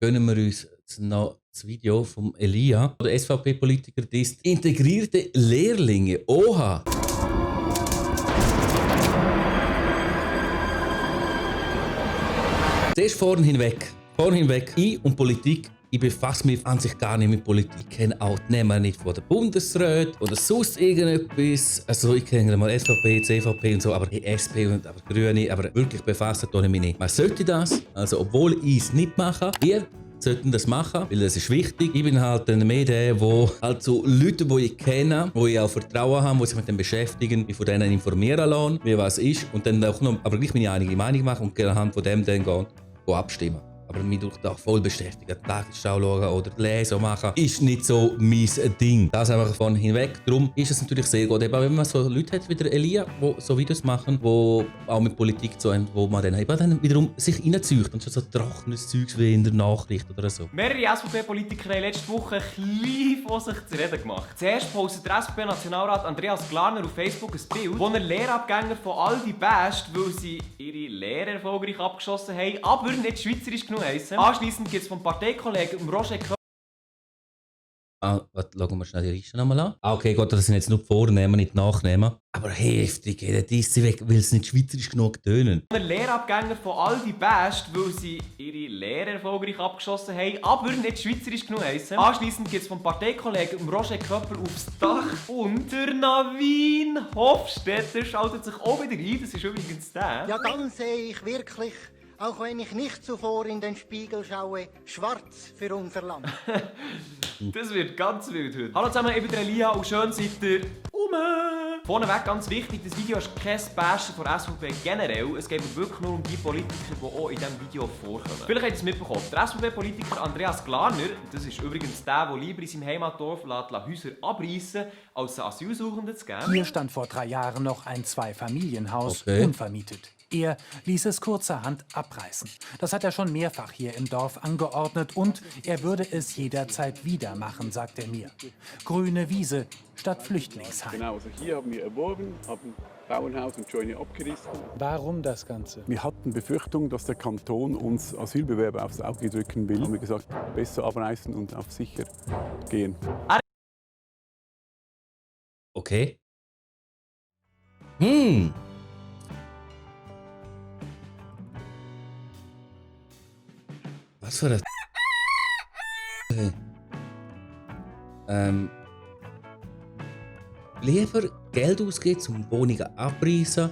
gönnen wir uns jetzt noch das Video vom Elia. Der SVP-Politiker ist integrierte Lehrlinge. Oha! Zuerst vorn hinweg. Ich und Politik. Ich befasse mich an sich gar nicht mit Politik. Ich kenne auch die Namen nicht von der Bundesrat oder sonst irgendetwas. Also ich kenne mal SVP, CVP und so, aber die SP und aber Grüne, aber wirklich befassen tue ich mich nicht. Man sollte das, also obwohl ich es nicht mache, wir sollten das machen, weil das ist wichtig. Ich bin halt mehr der, wo halt so Leute, die ich kenne, wo ich auch Vertrauen habe, die sich mit dem beschäftigen, mich von denen informieren lassen, wie was ist und dann auch noch, aber gleich meine eigene Meinung machen und anhand von dem dann gehen abstimmen. Aber mich durch da voll beschäftigen, Tagesschau schauen oder lesen machen, ist nicht so mein Ding. Das einfach von hinweg. Darum ist es natürlich sehr gut, eben, wenn man so Leute hat wie der Elia, die so Videos machen, die auch mit Politik zu haben, wo man dann, eben dann wiederum sich reinzieht und schon so trockenes Zeugs wie in der Nachricht oder so. Mehrere SVP-Politiker haben letzte Woche klein von sich zu reden gemacht. Zuerst postet der SVP-Nationalrat Andreas Glarner auf Facebook ein Bild, wo er Lehrabgänger von Aldi basht, weil sie ihre Lehre erfolgreich abgeschossen haben, aber nicht schweizerisch genug heissen. Anschliessend gibt es vom Parteikollegen Roger Köppel. Schauen wir schnell die Liste nochmal an. Okay, Gott, das sind jetzt nur die Vornehmen, nicht die Nachnehmen. Aber heftig, der ist sie weg, weil es nicht schweizerisch genug tönen. Lehrabgänger von Aldi basht, weil sie ihre Lehre erfolgreich abgeschossen haben, aber nicht schweizerisch genug heissen. Anschliessend gibt es vom Parteikollegen Roger Köppel aufs Dach und der Navin Hofstetter schaltet sich auch wieder ein. Das ist übrigens der. Ja, dann sehe ich wirklich, auch wenn ich nicht zuvor in den Spiegel schaue, schwarz für unser Land. Das wird ganz wild heute. Hallo zusammen, ich bin der Elia und schön seid ihr Vorneweg ganz wichtig, das Video ist kein Bashen von SVP generell. Es geht wirklich nur um die Politiker, die auch in diesem Video vorkommen. Vielleicht habt ihr es mitbekommen. Der SVP-Politiker Andreas Glarner, das ist übrigens der lieber in seinem Heimatdorf Häuser abreißen, als Asylsuchende zu geben. Hier stand vor 3 Jahren noch ein Zweifamilienhaus, unvermietet. Er ließ es kurzerhand abreißen. Das hat er schon mehrfach hier im Dorf angeordnet und er würde es jederzeit wieder machen, sagt er mir. Grüne Wiese statt Flüchtlingsheim. Genau, also hier haben wir erworben, haben Bauernhaus und Scheune abgerissen. Warum das Ganze? Wir hatten Befürchtung, dass der Kanton uns Asylbewerber aufs Auge drücken will. Haben wir gesagt, besser abreißen und auf sicher gehen. Okay. Was für ein... Lieber Geld ausgeben, um Wohnungen abreißen,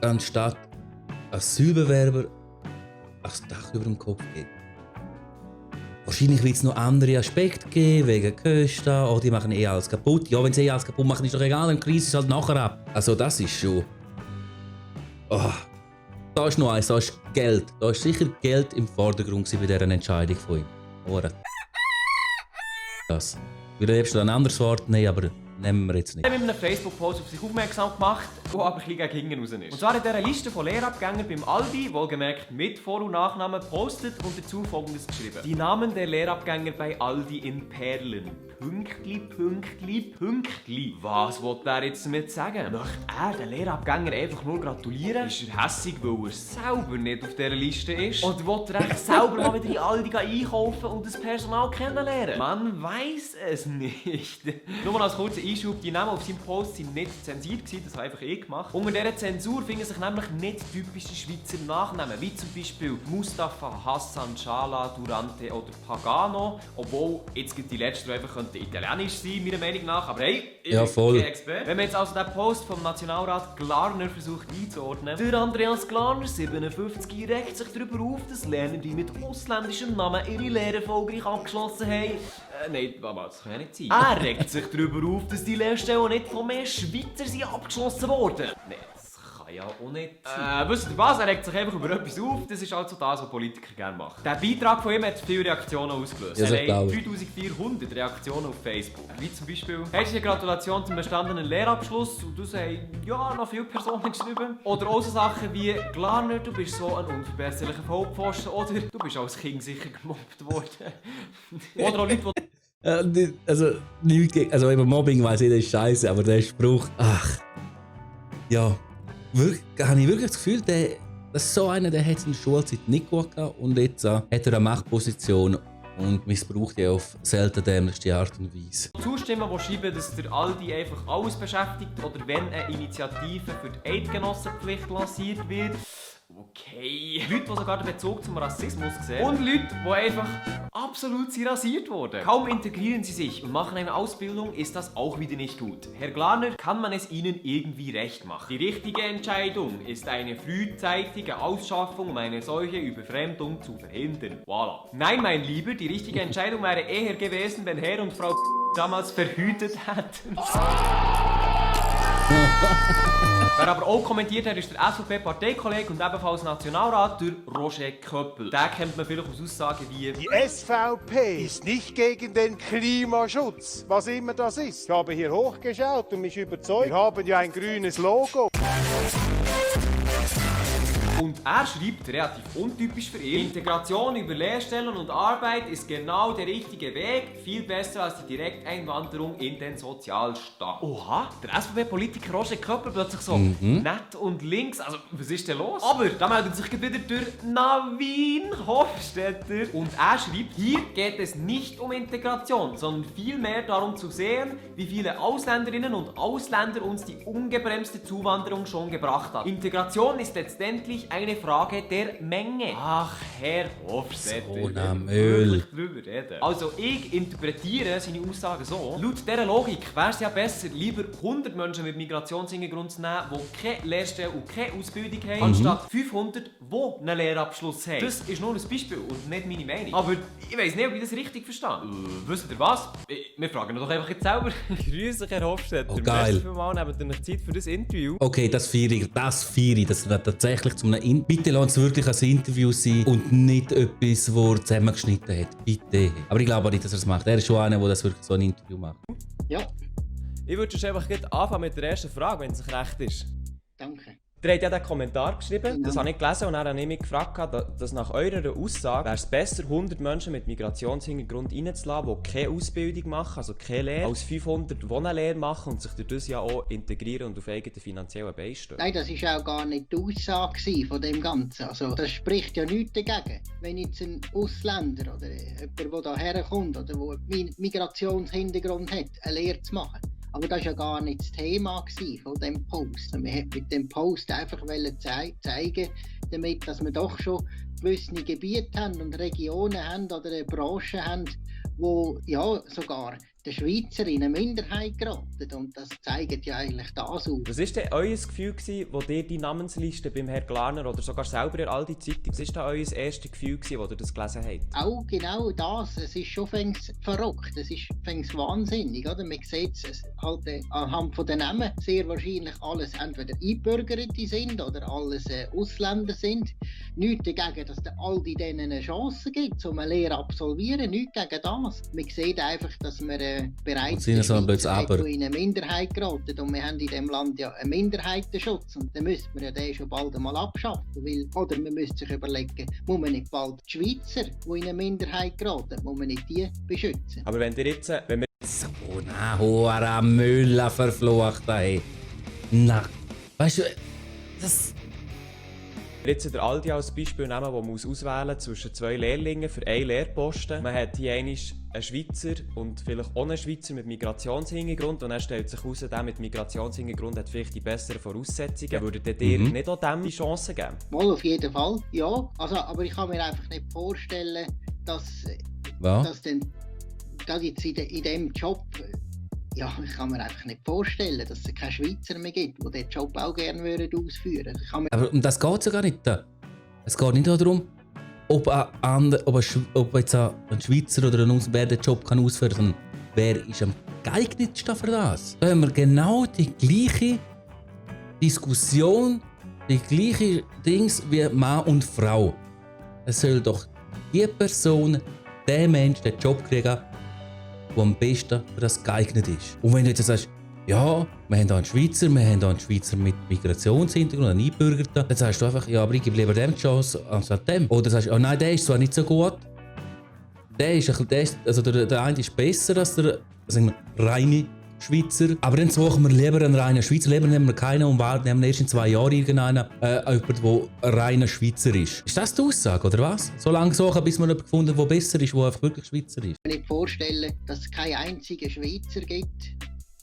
anstatt Asylbewerber das Dach über dem Kopf geben. Wahrscheinlich wird es noch andere Aspekte geben, wegen Kosten, oh, die machen eh alles kaputt. Ja, wenn sie eh alles kaputt machen, ist doch egal, dann Krise ist halt nachher ab. Also das ist schon... Oh. Da ist noch eins, da ist Geld. Da ist sicher Geld im Vordergrund bei dieser Entscheidung von ihm. Oder? Das. Wir liebst ein anderes Wort? Nein, aber nehmen wir jetzt nicht. Ich habe mit einem Facebook-Post auf sich aufmerksam gemacht, der aber ein bisschen gegen hinten raus ist. Und zwar in dieser Liste von Lehrabgängern beim Aldi, wohlgemerkt mit Vor- und Nachnamen, postet und dazu Folgendes geschrieben. Die Namen der Lehrabgänger bei Aldi in Perlen. Pünktli, Pünktli, Pünktli. Was will der jetzt damit sagen? Möchte er den Lehrabgänger einfach nur gratulieren? Ist er hässig, weil er selber nicht auf dieser Liste ist? Oder will er echt selber mal wieder in Aldi einkaufen und das Personal kennenlernen? Man weiß es nicht. Nur mal als kurzer Einschub, die Namen auf seinem Post sind nicht zensiert gewesen, das habe einfach ich gemacht. Unter dieser Zensur finden sich nämlich nicht typische Schweizer Nachnamen, wie zum Beispiel Mustafa, Hassan, Schala, Durante oder Pagano. Obwohl, jetzt gibt die letzte einfach italienisch sein, meiner Meinung nach. Aber hey, ich ja, voll. bin kein Experte. Wenn man jetzt also den Post vom Nationalrat Glarner versucht einzuordnen, der Andreas Glarner, 57, regt sich darüber auf, dass Lernende mit ausländischem Namen ihre Lehre erfolgreich abgeschlossen haben. Nein, das kann ja nicht sein. Er regt sich darüber auf, dass die Lehrstellen nicht von mehr Schweizer sind abgeschlossen worden. Nee, das kann ja auch nicht sein. Wisst ihr was? Er regt sich einfach über etwas auf. Das ist also das, was Politiker gerne machen. Der Beitrag von ihm hat viele Reaktionen ausgelöst. Ja, er hat 3400 Reaktionen auf Facebook. Wie zum Beispiel: herzliche Gratulation zum bestandenen Lehrabschluss. Und das haben ja noch viele Personen geschrieben. Oder auch so Sachen wie: Glarner, du bist so ein unverbesserlicher Vollpfosten. Oder du bist als Kind sicher gemobbt worden. Oder auch Leute, die Also, also über Mobbing weiss ich, das ist scheiße, aber der Spruch, ach, ja, wirklich, habe ich wirklich das Gefühl, der Das ist so einer, der hat seine Schulzeit nicht gut gehabt und jetzt hat er eine Machtposition und missbraucht die auf selten dämlichste Art und Weise. Zustimmen, die schreiben, dass der Aldi einfach alles beschäftigt oder wenn eine Initiative für die Eidgenossenpflicht lanciert wird. Okay. Leute, die sogar den Bezug zum Rassismus sehen. Und Leute, die einfach absolut rasiert wurden. Kaum integrieren sie sich und machen eine Ausbildung, ist das auch wieder nicht gut. Herr Glarner, kann man es ihnen irgendwie recht machen? Die richtige Entscheidung ist eine frühzeitige Ausschaffung, um eine solche Überfremdung zu verhindern. Voilà. Nein, mein Lieber, die richtige Entscheidung wäre eher gewesen, wenn Herr und Frau damals verhütet hätten. Wer aber auch kommentiert hat, ist der SVP-Parteikollege und ebenfalls Nationalrat, der Roger Köppel. Den kennt man vielleicht aus Aussagen wie: Die SVP ist nicht gegen den Klimaschutz, was immer das ist. Ich habe hier hochgeschaut und mich überzeugt, wir haben ja ein grünes Logo. Und er schreibt, relativ untypisch für ihn: Integration über Lehrstellen und Arbeit ist genau der richtige Weg, viel besser als die Direkteinwanderung in den Sozialstaat. Oha, der SVP-Politiker Roger Köppel plötzlich so nett und links. Also, was ist denn los? Aber da meldet sich wieder der Navin Hofstetter und er schreibt: Hier geht es nicht um Integration, sondern vielmehr darum zu sehen, wie viele Ausländerinnen und Ausländer uns die ungebremste Zuwanderung schon gebracht hat. Integration ist letztendlich eine Frage der Menge. Ach, Herr Hofstetter. So ein Müll. Drüber reden. Also, ich interpretiere seine Aussagen so: Laut dieser Logik wäre es ja besser, lieber 100 Menschen mit Migrationshintergrund zu nehmen, die keine Lehrstelle und keine Ausbildung haben, anstatt 500, die einen Lehrabschluss haben. Das ist nur ein Beispiel und nicht meine Meinung. Aber ich weiss nicht, ob ich das richtig verstehe. Wisst ihr was? Wir fragen ihn doch einfach jetzt selber. Grüße, Herr Hofstetter. Oh, geil. Merci vielmals, nehmt ihr euch Zeit für das Interview. Okay, das feiere ich. Das wird tatsächlich zu einem Bitte lasst es wirklich ein Interview sein und nicht etwas, das er zusammengeschnitten hat. Bitte. Aber ich glaube auch nicht, dass er es macht. Er ist schon einer, der das wirklich so ein Interview macht. Ja, Ich würde schon einfach gleich anfangen mit der ersten Frage, wenn es euch recht ist. danke. Ihr habt ja den Kommentar geschrieben, Genau. das habe ich gelesen und dann habe ich mich gefragt, dass nach eurer Aussage wäre es besser, 100 Menschen mit Migrationshintergrund reinzulassen, die keine Ausbildung machen, also keine Lehre, als 500, die eine Lehre machen und sich durch das ja auch integrieren und auf eigenen finanziellen Beinen stehen. Nein, das war auch gar nicht die Aussage von dem Ganzen. Also, das spricht ja nichts dagegen. Wenn jetzt ein Ausländer oder jemand, der hierher kommt oder der einen Migrationshintergrund hat, eine Lehre zu machen. Aber das war ja gar nicht das Thema von diesem Post. Wir wollten mit dem Post einfach zeigen, damit dass wir doch schon gewisse Gebiete haben und Regionen haben oder eine Branche haben, wo ja sogar der Schweizer in eine Minderheit geraten. Und das zeigt ja eigentlich das aus. Was war denn euer Gefühl, wo ihr die Namensliste beim Herrn Glarner oder sogar selber in all die Zeitung, was war da euer erstes Gefühl, wo ihr das gelesen habt? Auch genau das. Es ist schon verrückt, es ist wahnsinnig. Oder? Man sieht es halt anhand von den Namen sehr wahrscheinlich alles entweder Einbürgerte sind oder alles Ausländer sind. Nichts dagegen, dass der Aldi denen eine Chance gibt, um eine Lehre zu absolvieren. Nichts gegen das. Man sieht einfach, dass wir bereits in eine Minderheit geraten. Und wir haben in diesem Land ja einen Minderheitenschutz. Und dann müssen wir ja den schon bald einmal abschaffen. Oder man müsste sich überlegen, muss man nicht bald die Schweizer, die in eine Minderheit geraten, muss man nicht die beschützen? Aber wenn ihr jetzt, wenn wir So ein hoher Müll verflucht, ey. Na, weißt du, das... jetzt den Aldi als Beispiel nehmen, wo man auswählen muss zwischen 2 Lehrlingen für einen Lehrposten. Man hat hier einen Schweizer und vielleicht auch einen Schweizer mit Migrationshintergrund und dann stellt sich heraus, der mit Migrationshintergrund hat vielleicht die besseren Voraussetzungen. Würdet ihr nicht auch dem die Chance geben? Mal auf jeden Fall, ja. Also, aber ich kann mir einfach nicht vorstellen, dass dann gerade jetzt in diesem Job, ja, ich kann mir einfach nicht vorstellen, dass es keine Schweizer mehr gibt, die diesen Job auch gerne ausführen würden. Aber um das geht es ja gar nicht. Es geht nicht darum, ob jetzt ein Schweizer oder ein Ausländer den Job ausführen kann, sondern wer ist am geeignetsten für das? Da haben wir genau die gleiche Diskussion, die gleiche Dings wie Mann und Frau. Es soll doch die Person, der Mensch, den Job kriegen, der am besten für das geeignet ist. Und wenn du jetzt sagst, ja, wir haben hier einen Schweizer, mit Migrationshintergrund, einen Einbürgerten, dann sagst du einfach, ja, aber ich gebe lieber dem die Chance als dem. Oder sagst du, oh nein, der ist zwar nicht so gut, der eine ist besser als der reine Schweizer. Aber dann suchen wir lieber einen reinen Schweizer. Lieber nehmen wir keinen und nehmen erst in 2 Jahren irgendeinen, jemanden, der ein reiner Schweizer ist. Ist das die Aussage, oder was? So lange suchen, bis wir jemanden gefunden haben, der besser ist, der einfach wirklich Schweizer ist. Ich kann mir nicht vorstellen, dass es keinen einzigen Schweizer gibt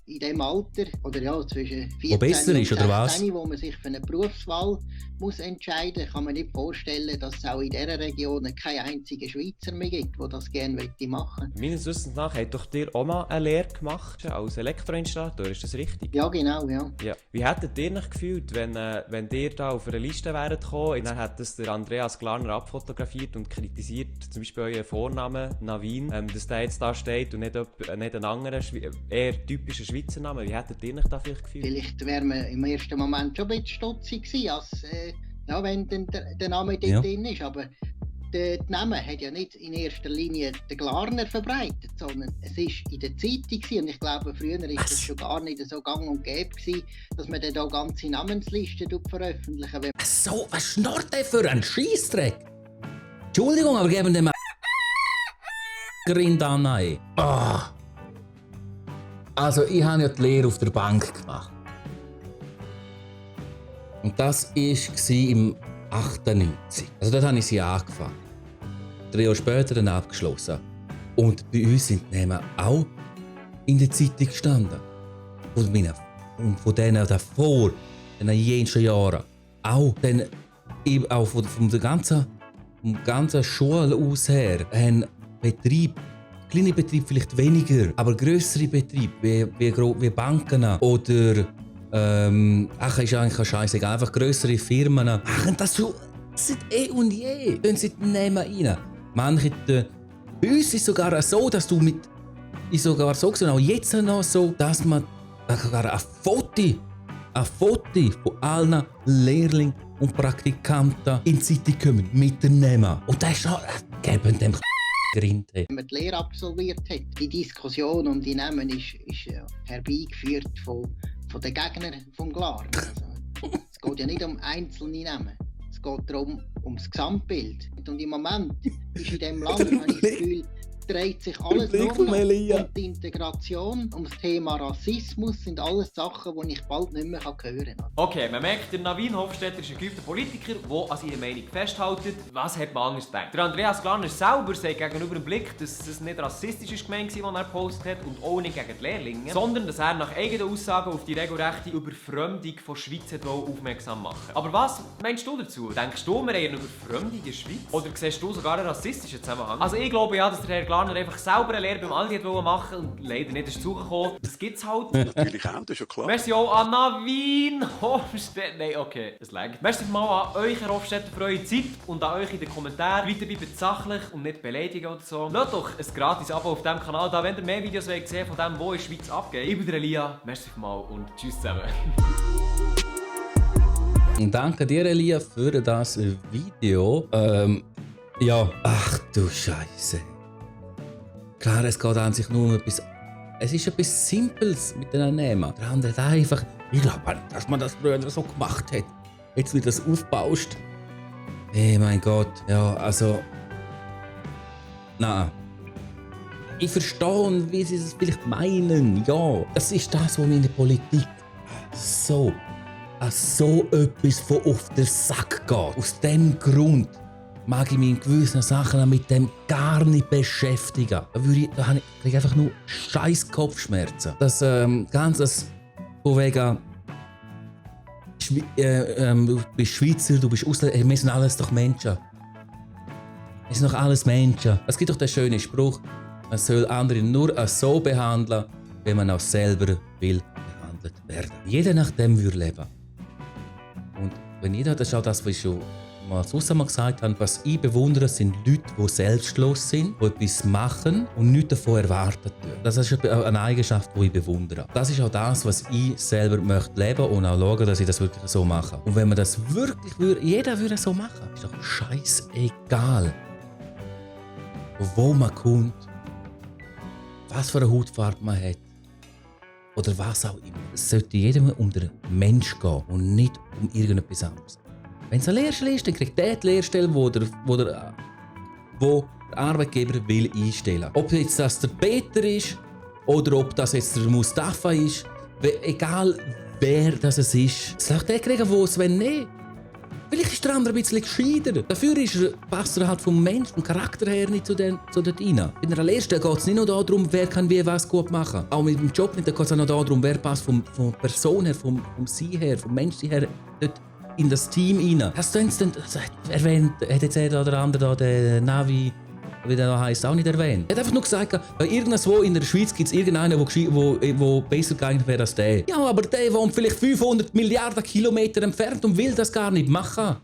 in diesem Alter, oder ja, zwischen 14 besser und ist, oder was? 16, wo man sich für eine Berufswahl muss entscheiden muss. Kann man nicht vorstellen, dass es auch in dieser Region keinen einzigen Schweizer mehr gibt, der das gerne machen möchte. Meines Wissens nach habt doch dir auch mal eine Lehre gemacht als Elektroinstallateur, ist das richtig? Ja, genau, ja. Ja. Wie hättet ihr euch gefühlt, wenn ihr da auf einer Liste wäret gekommen und dann hat es der Andreas Glarner abfotografiert und kritisiert zum Beispiel euren Vornamen, Navin, dass der jetzt da steht und nicht ein anderer, eher typischer Schweizer Name. Wie hättet ihr euch da vielleicht gefühlt? Vielleicht wäre man im ersten Moment schon ein bisschen stutzig gewesen, als, ja, wenn dann der Name dort drin ist. Aber der Name hat ja nicht in erster Linie den Glarner verbreitet, sondern es war in der Zeitung gewesen. Und ich glaube, früher war das schon gar nicht so gang und gäbe gewesen, dass man dann da ganze Namenslisten veröffentlichen. So, was schnurrt der für ein Scheissdreck? Entschuldigung, aber geben dem Grind an. Oh. Also, ich habe ja die Lehre auf der Bank gemacht. Und das war im 98. Also, dort habe ich sie angefangen. 3 Jahre später dann abgeschlossen. Und bei uns sind die Namen auch in der Zeitung gestanden. Und von denen davor, in den jensten Jahren. Auch, dann, auch vom ganzen Schule aus her, haben Betriebe, kleine Betriebe vielleicht weniger, aber grössere Betriebe wie Banken oder ist eigentlich scheißegal, einfach grössere Firmen machen das so seit und je. Dann sie die Namen rein. Manche, bei uns ist es sogar so, dass du ist sogar so gesehen, auch jetzt noch so, dass man sogar ein Foto von allen Lehrlingen und Praktikanten in die Zeitung kommen mit den Namen. Und das ist noch geben dem Grind. Wenn man die Lehre absolviert hat, die Diskussion um die Namen ist herbeigeführt von den Gegnern vom Glarner. Also, es geht ja nicht um einzelne Namen. Es geht darum, ums Gesamtbild. Und im Moment ist in diesem Land, habe ich das Gefühl, dreht sich alles nur noch um die Integration, um das Thema Rassismus, sind alles Sachen, die ich bald nicht mehr hören kann. Okay, man merkt, der Navin Hofstetter ist ein geübter Politiker, der an seiner Meinung festhält. Was hat man anders gedacht? Der Andreas Glarner selber sagt gegenüber dem Blick, dass es nicht rassistisch gemeint war, was er gepostet hat, und auch nicht gegen die Lehrlinge, sondern dass er nach eigenen Aussagen auf die regelrechte Überfremdung von Schweiz aufmerksam machen. Aber was meinst du dazu? Denkst du, wir haben eine Überfremdung in der Schweiz? Oder siehst du sogar einen rassistischen Zusammenhang? Also ich glaube ja, dass der Herr Glarner einfach selber eine Lehre beim Aldi machen und leider nicht ist zugekommen. Das gibt's halt. Natürlich auch, das ist ja klar. Merci auch an Navin Hofstetter. Nein, okay, das reicht. Merci mal an euch, Herr Hofstetter, für eure Zeit und an euch in den Kommentaren. Weiter bleibt sachlich und nicht beleidigen oder so. Lasst doch ein gratis Abo auf diesem Kanal da, wenn ihr mehr Videos wollt sehen von dem, wo in der Schweiz abgeht. Ich bin der Elia, merci mal und tschüss zusammen. Danke dir, Elia, für das Video. Ja, ach du Scheiße. Klar, es geht an sich nur um etwas. Es ist etwas Simples mit den Namen. Der andere hat einfach. Ich glaube nicht, dass man das früher so gemacht hat. Jetzt wird das aufgebauscht. Hey, mein Gott. Ja, also. Nein. Ich verstehe, wie sie es vielleicht meinen. Ja, das ist das, was mir in der Politik so etwas von auf den Sack geht. Aus dem Grund mag ich mich in gewissen Sachen mit dem gar nicht beschäftigen. Da kriege ich einfach nur scheiß Kopfschmerzen. Das Ganze von wegen du bist Schweizer, du bist Ausländer, wir sind alles doch Menschen. Wir sind doch alles Menschen. Es gibt doch den schönen Spruch, man soll andere nur so behandeln, wie man auch selber will behandelt werden. Jeder nach dem würde leben. Und wenn jeder, das ist auch das, was ich schon mal gesagt habe, was ich bewundere, sind Leute, die selbstlos sind, die etwas machen und nichts davon erwartet werden. Das ist eine Eigenschaft, die ich bewundere. Das ist auch das, was ich selber möchte leben und auch schauen, dass ich das wirklich so mache. Und wenn man das wirklich jeder würde so machen, ist doch scheißegal, wo man kommt, was für eine Hautfarbe man hat oder was auch immer. Es sollte jedem um den Mensch gehen und nicht um irgendetwas anderes. Wenn es eine Lehrstelle ist, dann kriegt der die Lehrstelle, wo der Arbeitgeber will einstellen. Ob jetzt das der Peter ist oder ob das jetzt der Mustafa ist, egal wer das es ist. Es soll der kriegen, wo es nicht. Vielleicht ist der andere ein bisschen gescheiter. Dafür passt er halt vom Mensch, vom Charakter her nicht zu dort rein. In der Lehre geht es nicht nur darum, wer kann wie was gut machen. Auch mit dem Job nicht, da geht es auch noch darum, wer passt von der Person her, vom Sein her, vom Mensch her dort in das Team rein. Hast du erwähnt, hat jetzt der oder andere da, der Navi, wie der heisst, auch nicht erwähnt. Er hat einfach nur gesagt, irgendwo in der Schweiz gibt es irgendeinen, der besser geeignet wäre als der. Ja, aber der wohnt vielleicht 500 Milliarden Kilometer entfernt und will das gar nicht machen.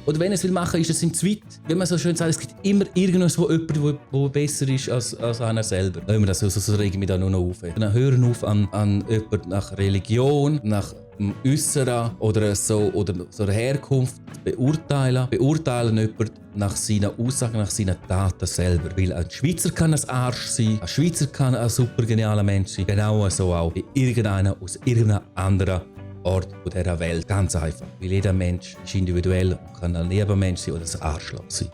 Oder wenn er es will machen, ist es ihm zu weit. Wie man so schön sagt, es gibt immer irgendwo jemanden, der besser ist als einer selber. Lassen wir das so rege ich mich da nur noch auf. Dann hören auf an jemanden nach Religion, nach dem Äußeren oder so einer Herkunft beurteilen. Beurteilen jemanden nach seinen Aussagen, nach seinen Taten selber. Weil ein Schweizer kann ein Arsch sein, ein Schweizer kann ein super genialer Mensch sein. Genau so auch wie irgendeiner aus irgendeinem anderen Ort dieser Welt. Ganz einfach. Weil jeder Mensch ist individuell und kann ein lieber Mensch sein oder ein Arschloch sein.